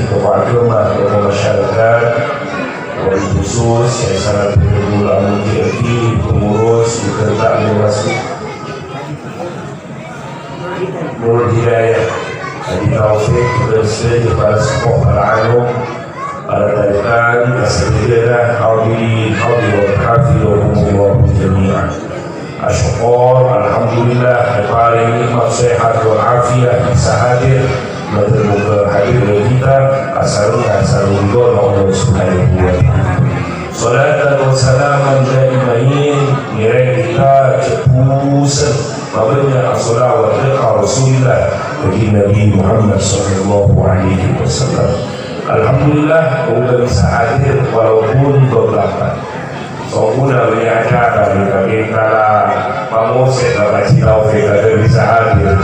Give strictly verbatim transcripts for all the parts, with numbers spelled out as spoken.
Tokoh agama, tokoh masyarakat, wabil khusus sè sangat berguna, mugi-mugi pengurus, beserta dewan Nurul Hidayah, Haji Taufik, dan seluruh para sepuh, para alim, para tarekat, kasadhâjâna, hadirin, hadirat, hafizakumullah jami'an. Asyukur, alhamdulillah, èparèng nikmat sehat wal afiat bisa hadir. Mator moghâ hadir kita, asareng-asareng ridho Allah Subhanahu wa Ta'ala. Salatan wa salaman daimain, ngèrèng kita jhâ' bhuseng mabânnya' sholawat ka Rasulullah, Kanjeng Nabi Muhammad sallallahu alaihi wasallam. Alhamdulillah, kaulâ bisa hadir walaupun bâb lapan. Songghuna bânnya' acara nèka, kèng kala pamosèk Bapak Haji Taufik, kadhâng bisa hadir.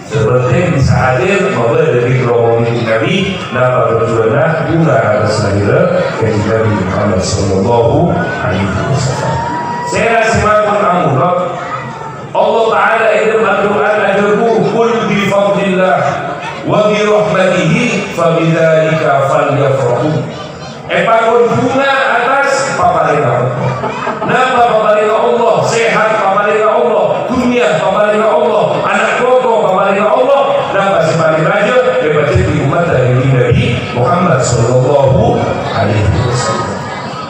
Sè pentèng bisa hadir, mabâdâ di rombongan Nabi, napa tujuanna? Bunga atas lahirnya Kanjeng Nabi Muhammad sallallahu alaihi wasallam. Sèra sè mapon amolot, Allah Ta'ala è dâlem Al-Qur'an adhâbu, "Qul bi fadlillah wa bi rahmatihi fa bidzalika falyafrahu." Èpakon bhunga atas paparèngnga Allah. Napa paparèngnga Allah? Sehat paparèngnga Allah, dhunnya paparèngnga Allah, ana' poto paparèngnga Allah. Napa sè palèng rajâ? Èpajhât bi' ommatta Nabi Muhammad sallallahu alaihi wasallam.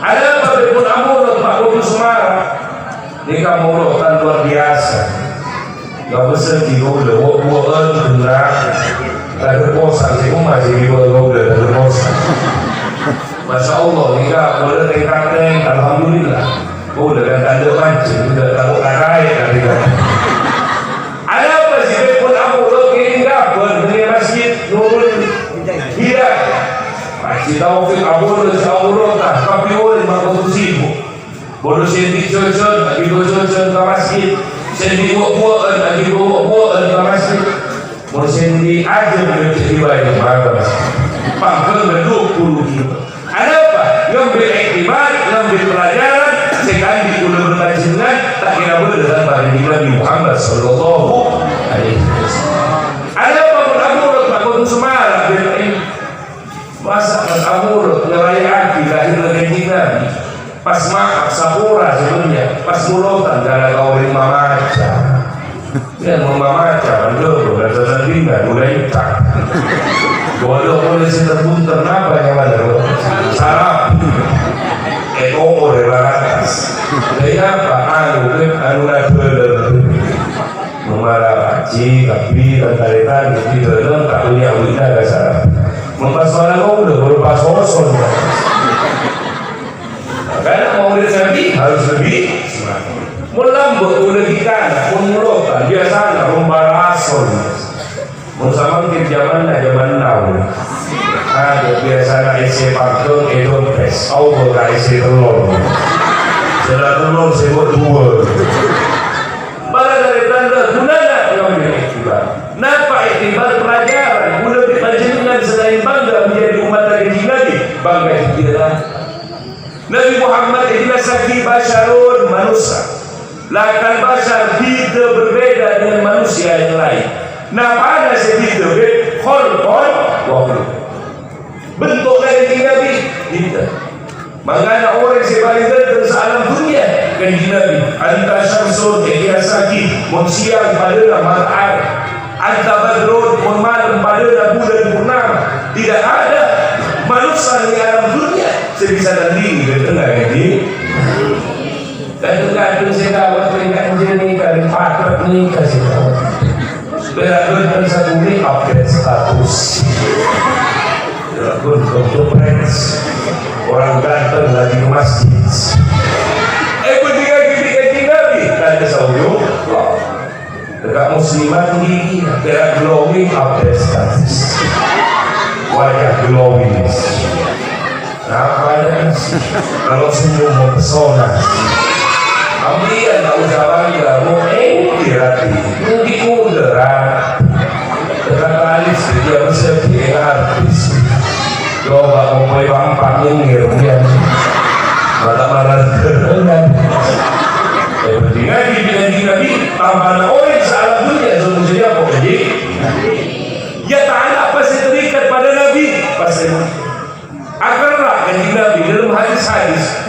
Arapa bâdâ pon amolot, Pak, kodhu sè mara? Nèka molotan luar biasa. Ngabessaghi kaulâ, wo'-buwo'an ghellâ'. Tadâ' posan, sè koma sè ngibâ kaulâ, tadâ' posan. Masya Allah, nèka kaulâ tèng-katèng, alhamdulillah. Kaulâ kan tadâ' mancèng, tadâ' tako' kakaè, katèka. Arapa sè bâdâ pon amolot kèng kabân dâri masjid Nurul Hidayah? Masjid Taufik Abdul, Abdul, tah, kabbhi orèng mangkoto sibuk. Mon sè andi' jhâjhân, aghibâ jhâjhân ka masjid. Sè andi' wo'-buwo'an, aghibâ wo'-buwo'an ka masjid. Mon sè andi' ajâm, jhâ' èbâjâ ka masjid. Pangghâ ghâllu polo kilo. Arapa? Ngambil iktibar, ngambil pelajaran, sè kaangghuy kaulâ bân panjhennengngan, ta' kèra bâdâ tanpa Nabi Muhammad sallallahu alaihi wasallam. Arapa mon amolot, Pak, kodhu sè mara, bân Masa' pas amolot ngaraya'aghi lahirra Kanjeng Nabi? Pas maaf, sapora sebenarnya, pas molotan gara-gara orèng mamaca. Ya, mamaca, kan, dulu, bahasa Sandingan, mulai tak. Waduh, mulai sing terbunter, napa yang ada, Bu? Sarap. Eh, umur, ya, Pak. Dari apa? Anu, anu, anu, Mara pajhi, kabbhi, tan-tarètan, di dâlem, ta' punya awina ka sara. Mon pas solat, oh, udah, baru pas soson. Karena maulid Nabi harus lebih semangat. Mon lambâ' kaulâ ghi' kana', mon molotan, biasana rompa rason. Mon samangkèn jamanna, jaman now. Aduh, biasana èssè pangghâng è dompes, Allah ka èssè tellor. Sè la tellor, sè buwâ'. Para tarètan, ghunana ngambil iktibar. Napa iktibar? Pelajaran. Kaulâ bi' panjhennengngan sè laèn bangga menjadi umat Kanjeng Nabi, bangga dikira. Nabi Muhammad èjelassaghi basyarun, manossa. Lakal basyar bhidhâ, berbeda dengan manusia yang lain. Napana sè bhidhâ, bhidhâ? Khalqan wa khuluqan. Bento'na Kanjeng Nabi bhidhâ. Mangkana orèng sè palèng ghânteng saalam dhunnya, Kanjeng Nabi. Anta syamsun, èkèyassaghi, mon sèyang padâna matahari. Anta badrun, mon malem padâna bulan purnama. Tidak ada manossa è alam dhunnya sè bisa nandhingi ghânthengnga Kanjeng Nabi. Kadhâng-kadhâng sè dâwât rèng kanjeng nèka, rèng patrek nèka sè dâwât. Pèra' ghânteng sakonè' update status. Pèra' ghânteng copet. Orang ganteng lagi ke masjid. Eh, bhândhingngaghi bi' Kanjeng Nabi, kan saujung. Dâ' ka' muslimat ghi, pèra' glowing update status. Wajah glowing. Napa ya? Kalau senyum mempesona. Ambiyan tak usah bangga, mau engki rati. Mungkin muda, Rat. Dekat alis, dia mesti artis. Coba mau mulai pampang nyengir, ya. Mata malah dengan. Eh, penting lagi, dengan Nabi, tambah na orèng saalam dhunnya, sungguh saja, kok, jadi. Ya, ta'ala apa sè terikat pada Nabi? Pas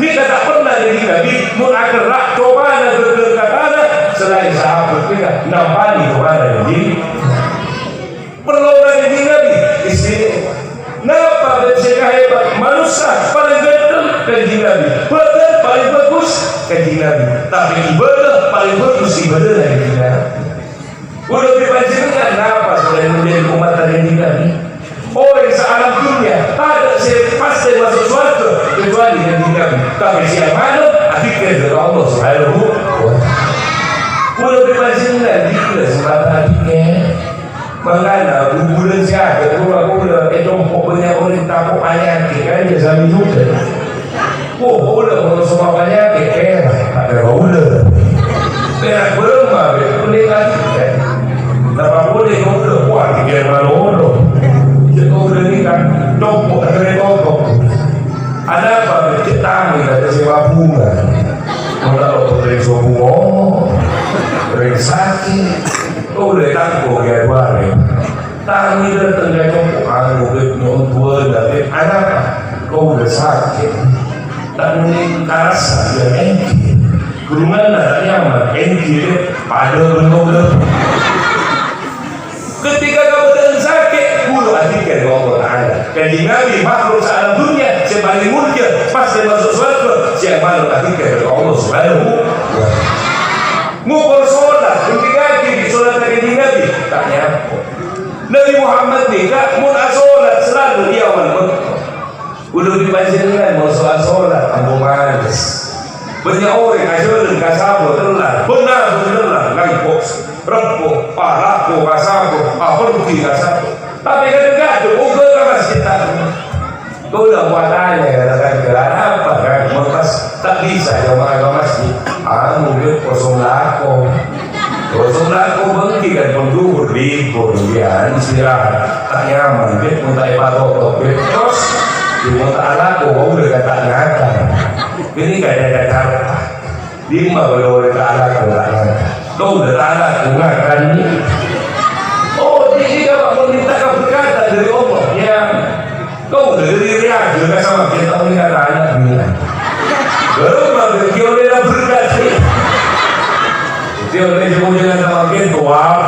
Nèka ta' pernah Kanjeng Nabi, mon akerra' cobana ghâgghâr ka tana, salaèn sahabat nèka nampani cobana Kanjeng. Perlona Kanjeng Nabi, istimewa. Napa bân sè kahebat? Manossa palèng ghântheng Kanjeng Nabi, bhâdhân palèng bhâghus Kanjeng Nabi, tapè ibâdâh palèng bhâghus ibâdâna Kanjeng Nabi. Kaulâ bi' panjhennengngan napa sè laèn menjadi umat Kanjeng Nabi? Orèng saalam dhunnya tadâ' sè pastè maso' sowarghâ kacobâli Kanjeng Nabi. Tapè sè amanat adzikkèr ka Allah Subhanahu wa Ta'ala. Kaulâ bi' panjhennengngan ghellâ' sempatan adzikkèr. Mangkana, bu-bulân sè adâ' kaulâ, kaulâ è compo' bânnya' orèng tako' panyakèt, kan, ya, sami jhughân. Wah, kaulâ mon soma panyakèt, pèra', pèra' kaulâ. Pèra' bârâmma, bè, polè lagi, kan. Napa polè kaulâ, wah, dikèr malolo. Jâ' kaulâ nèka, compo', akhèrra totop. Anapa, bè, cè' tamoy, kata sè mabunga. Mon ta' lo' rèng sobungo, rèng sakè'. Kaulâ tangko, ya, duwarè. Tamoy dâteng ka compo', anu, Bib, nyo'on duwâna, Bib. Anapa? Kaulâ sakè'. Ta' onèng karassa, ya, èngghi. Ghulunganna ta' nyaman, èngghi, Bib. Padâ bân kaulâ. Ketika kabâdâ'ân sakè', kaulâ adzikkèr ka Allah Ta'ala. Kanjeng Nabi, makhluk saalam dhunnya, sè palèng molja, pastè maso' sowarghâ, sè amanat adzikkèr ka Allah Subhanahu wa Ta'ala. Ngokor solat, bhunten ngajhi bi' solat Kanjeng Nabi, ta' nyapo. Nabi Muhammad nèka mon asolat selalu è awan mengko. Kaulâ bi' panjhennengngan mon soal solat ambu males. Bânnya' orèng ajhâlân ka sapa tellar, bân-abân tellar, nangko' reppo, alako ka sapa, apergi ka sapa. Tapè kadhâng-kadhâng ongghâ ka masjid ta'. Kaulâ mau atanya, kata-kata, "Kenapa, kan? Pas tak bisa jamaah ke masjid." Anu, dia kosong lako. Kosong lako bengki kan, pon dhuhur, libur, ya, istirahat. Tak nyaman, dia pun tak epatotok, dia terus. Dia pun tak alako, kaulâ kan ta' ngakan. Ini gak ada kata-kata. Dimma bâdâ orèng ta' alako, ta' ngangkat? Kaulâ ta' alako, ngakan, nè. Oh, jadi Bapak meminta keberkatan dari Allah, ya. Kaulâ dâri rèya ka samangkèn ta' onèng kata anak, nè. Bârâmma bâdâ onèng berkat, nè. Jadi onèng jâ-ojâ ka samangkèn, towa.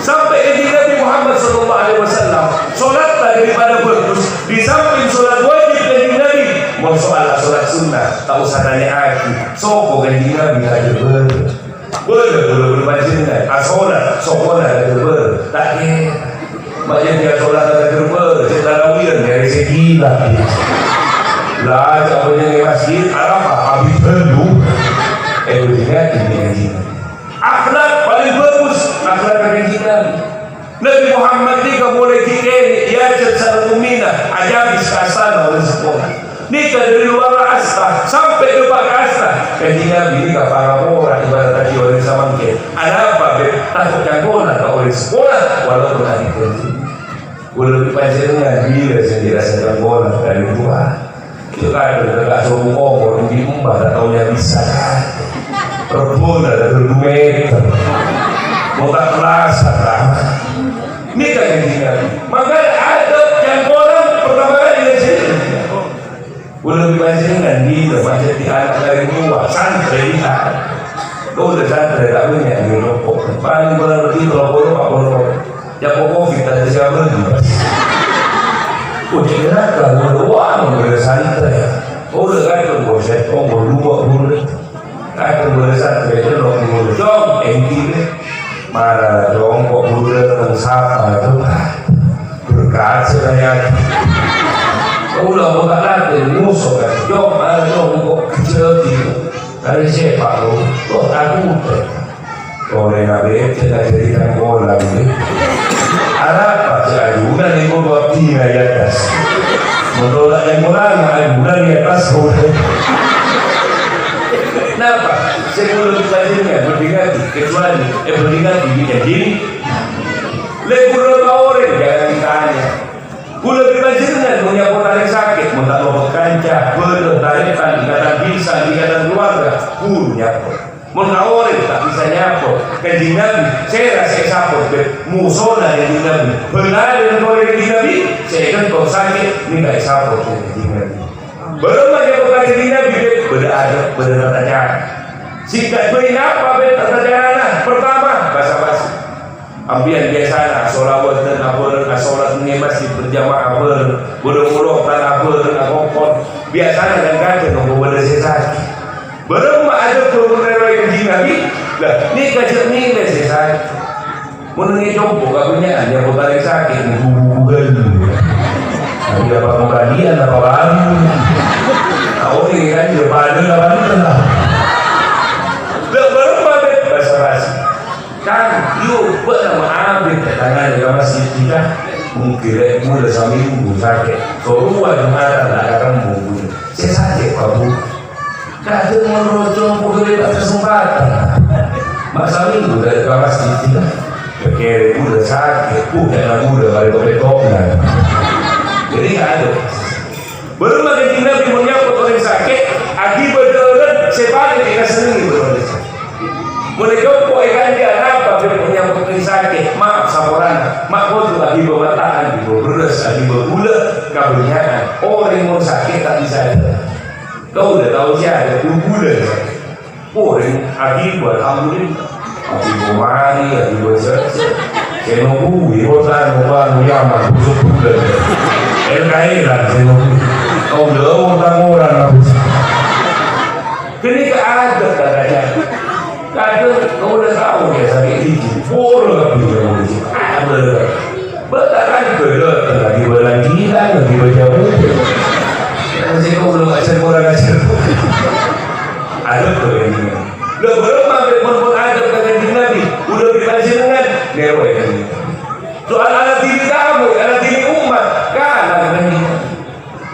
Sampai Kanjeng Nabi Muhammad sallallahu alaihi wasallam, solat dâri padâ bhâghus, di samping solat wajib Kanjeng Nabi, mon soal solat sunnah, ta' osa tanya'aghi, sapa Kanjeng Nabi ajâr bârâ. Bârâ, bârâ, bârâ panjhennengngan, asolat, sokona ajâr bârâ, ta' kèra. Makanya dia solat ajâr bârâ, cè' tarawiyan, nyarè sè gila. Lah, cè' apa nyarè masjid, arapa, abit bâlu. Eh, bâdâ ngajhi, ngajhi. Akhlak palèng bhâghus, akhlak Kanjeng Nabi. Nabi Muhammad nèka molaè ghi' kènè' èajhâk sareng ummina, ajhâbis ka astana orèng sakola. Nèka dâri lowar asta sampè' dâpa' ka asta. Kanjeng Nabi nèka parapora ibarat tadâ' orèng samangkèn. Anapa, Bib? Tako' cangkola ka orèng sakola, walaupun adhi' kanjeng. Kaulâ bi' panjhennengngan bilâ sè dirasa cangkola ka orèng towa. Yâ kadhâng ka songko, kok di mbah ta' tao nyabisa. Rebbhuna ta' dua meter. Mon ta' kelasa, ta'. Nèka Kanjeng Nabi. Mangkana adâ' cangkola pertama kali ngajhâri. Kaulâ bi' panjhennengngan bilâ majâdi ana' orèng towa, santrè kita. Kaulâ santrè ta' bânnya' nyopo. Palèng bârâmma tello polo, empa' polo. Yâ, pokok kita siapa nih, Mas? Udah neraka, udah wah, udah santai. Udah kan, udah set, udah dua, udah. Kan, udah santai, itu loh, udah dong, engki deh. Marah dong, kok udah datang siapa tuh? Berkat saya. Udah, buka lagi, musuh kan. Dong, marah dong, kok kecil gitu. Dari siapa lu? Kok takut deh? Orèng abit cè' ajhâri cangkola, gitu. Arapa cè' ajunan nèko dua pina è attas. Mon ta' cangkola, ajunan è attas, udah. Napa? Sè kaulâ bi' panjhennengngan bhâdhi ngajhi, kecuali, eh, bhâdhi ngajhi bi' Kanjeng. Lè kaulâ ka orèng, jangan ditanya. Kaulâ bi' panjhennengngan mon nyapo orèng sakè', mon ta' lopot kanca, bâdâ, tarètan, ikatan bhisan, ikatan keluarga, buru nyapo. Mon ka orèng ta' bisa nyapo, Kanjeng Nabi, sèra sè èsapo, Bib? Mosona Kanjeng Nabi. Bân orèng Kanjeng Nabi, sè èkento sakè', nèka èsapo Kanjeng Nabi. Bârâmma nyabâ' ka Kanjeng Nabi, Bib? Bâdâ adâb, bâdâ tata cara. Sèngka' bhâi napa, Bib, tata carana? Pertama, basa-basi. Ampèyan biyasana asholawatan abhâreng, asolat è masjid berjamaah abhâreng, buru-buru tan abhâreng akompol. Biyasana kan kadhâng nongko bâdâ sè sakè'. Bârâmma adâbbhâ mon nèroè Kanjeng Nabi? Lah, nèka jhâ' mèlè sè sakè'. Mon nèngè compo' kabânnya'an, ya, potarè sakè', bu-, bu-, bubuhan. Tapi apa pembalian apa baru? Tahu nih kan, ya, pada apa nih lah. Lah, bârâmma, Bib, basa-basi. Kan, yo, bâ'na ma'abit ka tangana ka masjid kita. Mungkin rè, bulâ saminggu sakè'. Sorowa Jumatan, la katemmo bulâ. Sè sakè', Pak, Bu. Kadhâng mon roco pokokna pas kasempadhân. Ma' saminggu ta' ka masjid, ta'. Pèkkèrè bulâ sakè', bukan bulâ, mare topetokna. Jadi, nggak ada. Bârâmma Kanjeng Nabi mon nyambut orèng sakè', aghibâ dhâlân sè palèng èkasennengngè bân orèng sakè'. Mon ècompo' èkanjâ napa mon nyambut orèng sakè', maaf saporana, ma' kodhu aghibâ mata'an, aghibâ bherrâs, aghibâ ghulâ, kabânnya'an orèng mon sakè' ta' bisa èdhâlân. Kaulâ tao sè adâ' dhu bulân. Orèng aghibâ, alhamdulillah. Aghibâ mari, aghibâ jhâjhâ. Sè nungguwi, otan, otan, yaman, busuk bulân. El-kaelan sè nungguwi. Kaulâ otan orèng abis. Ghânèka adâ' katanya. Kadhâng kaulâ tao ya sakè' gigi. Pura kabbhi kaulâ. Adâ'. Bâ' ta' kan bâdâ, lagi bâlânji'an, lagi bâjâ putih. Masih kok belum ajar, kurang ajar. Adâ' tuh ini. Lah, bârâmma mon, mon adâ' ka Kanjeng Nabi, udah dipanjhennengngan, nèroè Kanjeng Nabi. Soal ana' dhibi' tamoy, ana' dhibi' ommat, kan ana' dhibi'.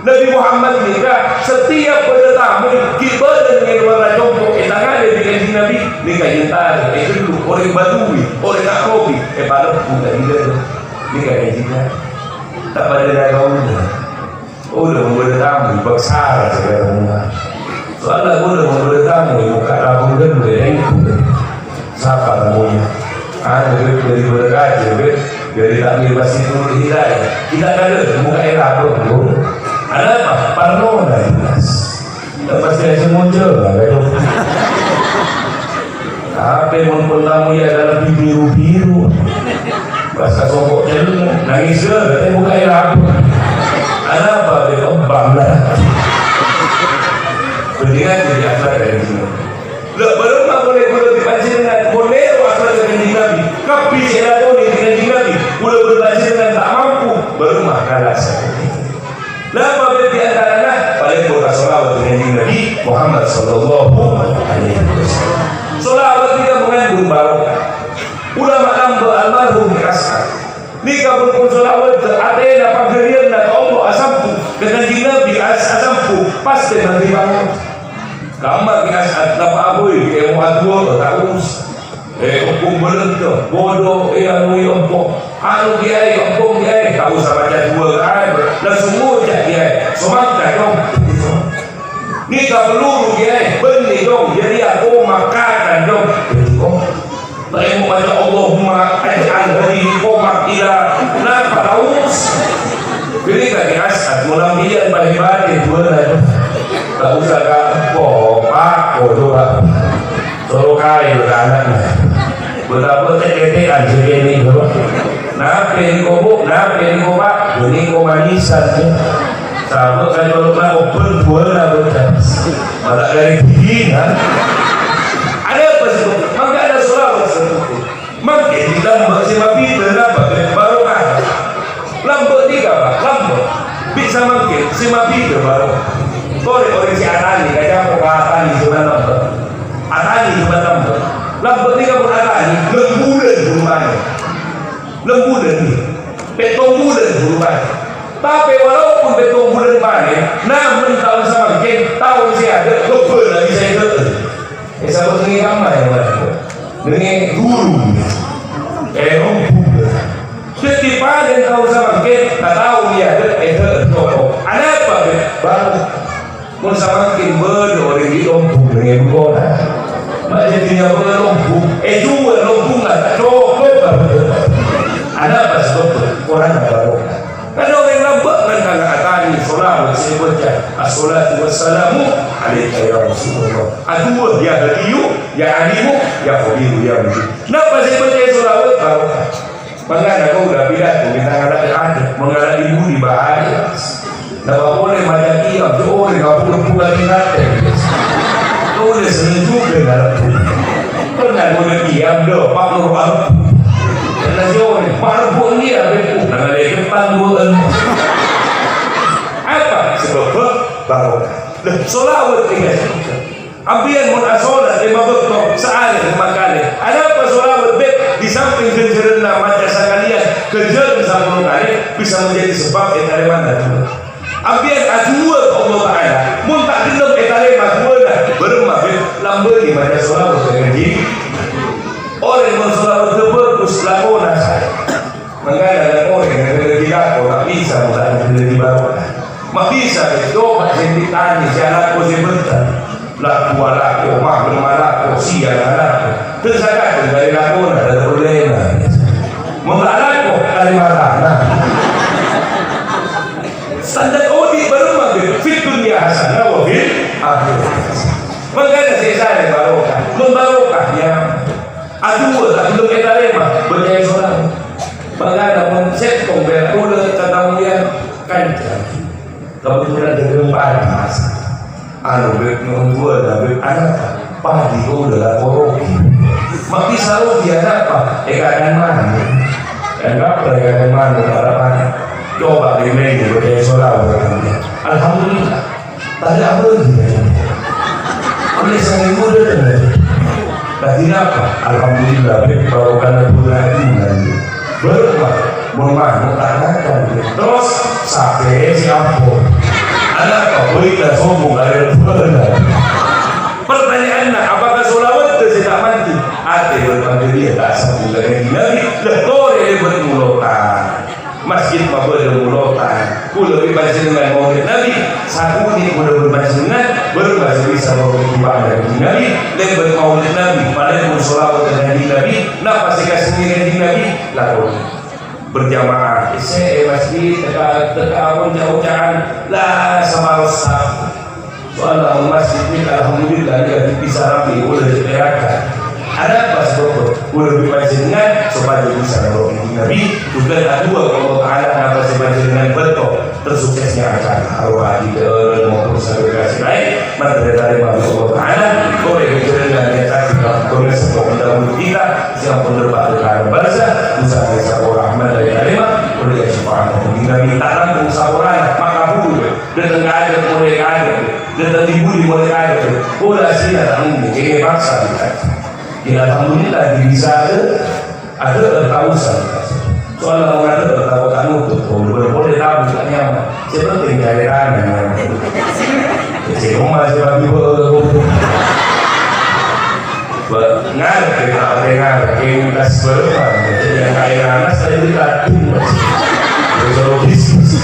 Nabi Muhammad nèka, setiap bâdâ tamoy, ghi' bâdâ nèng lowar compo' ètangaleè bi' Kanjeng Nabi, nèka èntar, èghellung, orèng Badui, orèng A'rabi, èpalebbhu ka dinna'. Nèka Kanjeng Nabi. Ta' padâ ka kaulâ. Kaulâ mon bâdâ tamoy, èpaksara sè katemmowa. Soalna kaulâ mon bâdâ tamoy, mokka' labâng ghâllu, èngghu. Sapa tamoyya? Anu, Bib, dhâri berkat, ya, Bib. Dhâri takmir Masjid Nurul Hidayah. Kita kadhâng buka era, Bro. Anapa? Parlona, jelas. Lepas dia sengaja, lah, gitu. Tapè mon pon tamoyya ada lebbi biru-biru. Pas ka songko' celleng, nangis, ya, katanya buka era. Anapa? Dia kembang, lah. Mendingan jadi akhlak dari sini. Lah, bârâmma polè kaulâ bi' panjhennengngan, mon nèro akhlak Kanjeng Nabi, kabbhi sè èlakonè Kanjeng Nabi, kaulâ bi' panjhennengngan ta' mampu, bârâmma kala sakonè'. Napa bâdâ è antarana? Palèng bhâkal sholawat Kanjeng Nabi Muhammad sallallahu alaihi wasallam. Sholawat nèka mangandung barokah. Ulama lambâ' almarhum As'ad. Nèka pon, pon sholawat, atèna panggâriyânna ka Allah asampung, ka Kanjeng Nabi as-, asampung, pastè mandhi pangon. Kamma Ki As'ad napa abâi, èmo adu'a, ta' osa. Eh, ompong bâlândhâ, bâdâ, eh, anu, ompong. Anu, Kèyaè, ompong, Kèyaè, ta' osa maca du'a, kan? Langsung ngoca', Kèyaè. Somangka, dong. Nèka peluru, Kèyaè. Bânnè, dong. Jârèya komak kakan, dong. Dhâddhi, oh. Laèn maca Allahumma aj'al hadhihi komak ila napa taus. Jadi kaki As'ad, mula biyan paling-paling dua lah. Tak usah ka kopak, kodo, Pak. Soro kail ka anaknya. Betapa cek-cekekan sih ini, Pak. Nape ini kobuk, nape ini kopak, ini komanisan, ya. Sabâ' ka jolok na open dua na bocah. Mata dari gigi, ha? Ada apa sih? Mangkana sholawat satu. Mangkèn lambâ' sè mabidhâ napa, Bib? Barokah. Lambâ' nèka, Pak, lambâ'. Bi' samangkèn sè mabidhâ barokah. Torè orèng sè atanè, kacampo ka atanè coma lambâ'. Atanè coma lambâ'. Lambâ' nèka pon atanè, lem bulân buru panè. Lem bulân nèka. Pèttong bulân buru panè. Tapè walaupun pèttong bulân panè, namen taon samangkèn, taon sè adâ', kebbhâl la bisa èdhâ'âr. È sabâ' nèngè kamma, ya, Mas? Nèngè ghuru. È, ombung. Dhâddhi, palèng taon samangkèn, ta' tao, ya, èdhâ'âr, èdhâ'âr, cokop. Anapa, Bib? Baru. Mon samangkèn bâdâ orèng ghi' lombung nèng è bengkona. Ma' jâdiyâ bâdâ lombung, èjhuwâl lombungnga ta' cokop, Pak. Anapa sabâbbhâ? Korang barokah. Kan orèng Bâ'na ngètangè shalawat sè èbâca, "Assalatu wassalamu alaika ya Rasulullah." Adu'a, ya Hayyu, ya Alimu, ya Khabiru, ya Mujib. Napa sè èbâca shalawat? Barokah. Mangkana kaulâ bilâ, mènta ngala' adâ', mangala' ibu di bahaya. Napa polè maca qiyam, jhâ' orèng ngabur-ngabur lagi ngatè. Kaulâ senneng jhughân ngarep. Pernah kaulâ qiyam, dâpa' noro' arep. Karena si orèng, marep bu' dia, beku. Nang ada depan bu'. Apa? Sebab barokah. Lah, shalawat ini. Ampèyan mon asholat lèma bâkto, saarè lèma kalè. Anapa shalawat, bhâi? Di samping ghânjhârânna maca sakalèyan ghânjhârân sapolo kalè, bisa menjadi sebab ètarèmana du'a. Ampèyan adu'a ka Allah Ta'ala, mon ta' ghellem ètarèma du'ana, bârâmma, bhâi? Lambâi maca shalawat ka Nabi. Orèng mon shalawat bhâghus, lakona saè. Mangkana, rèng-orèng sè laghi lako ta' bisa mola laghi barokah. Ma' bisa, coba sè ètanè sè alako sè bhendher. Lako alako, maghrib alako, siyang alako. Dhân sakadhâng dâri lakona, dâri polana. Mon ta' alako, dâri matana. Standar odi' bârâmma, bhâi? Fid dunya hasanah wa fil akhirah hasanah. Mangkana sè èsarè barokah. Mon barokah, ya. Adu'a, ta' ghellem ètarèma, bâca shalawat. Mangkana mon sèttong bhâi kaulâ kataoyan kanca. Kebetulan dagang padi, Mas. Anu, bhâi, nyo'on du'a, bhâi, anapa? Padi kaulâ la korogi. Ma' bisa rogi anapa? Èkakan manok. Èkakan manok, harapan. Coba dèmèn, bâca shalawat. Alhamdulillah. Tadâ' apa lagi, Pak? Oleh saya muda dengar. Tadi apa? Alhamdulillah, bhâi, barokana bulan ini. Bhâi, Pak, mon manok ta' ngakan, bhâi. Terros, sapè sè ampon. Anapa? Bhâi, ta' sombong, arè bulan. Pertanyaanna, apakah shalawat sè ta' mandhi? Atè bân panjhennengngan ta' sambung ka Kanjeng Nabi. Lah, torè lèbât molodhân. Masjid mabâdâ molodhân. Kaulâ bi' panjhennengngan maulid Nabi, sakonè' kaulâ bân panjhennengngan, bârâmma sè bisa maulid Nabi, lèbât maulid Nabi, palèng mon shalawat ka Kanjeng Nabi, napa sè èkasennengngè Kanjeng Nabi, lakonè. Berjamaah, èssè'è masjid, teka-, teka-, onca'-onca'an, la, saparossa. Soalla mon masjid nèka, alhamdulillah, nèka bisa rapi, kaulâ jhâ' pèrakan. Anapa sabâbbhâ? Kaulâ bi' panjhennengngan sopajâ bisa nolongè Nabi, jhughân adu'a ka Allah Ta'ala, napa sè panjhennengngan bâkto tersuksesnya acara. Arowa abdhina maupun sadhâjâ sè laèn, mandhâr ètarèma bi' Allah Ta'ala, torè ghânjhârânna nèka, bhângas seppo pendahulu kita, sè ampon terpaksa ka alam barzah, dusana èsapora, mandhâr ètarèma, oleh syafaat Nabi. Ta' tanggung saporana, makabul. Dâteng ka adâ', molè ka adâ'. Dâteng è budi, molè ka adâ'. Pola sèna ta' ngongghu, kèngèng paksa kita. Ya, alhamdulillah, di bisa adâ', adâ' tausan. Soalla mon adâ' tao ta' nutup, polè, polè tao ta' nyaman. Sè pentèng carètana nyaman. Sè koma sè bagi bâ-, ngarep, ya, ta' patè ngarep, kèngèng kas bârâmma. Yang kaya nanas, saya beri tadi. Terus kalau bisnis.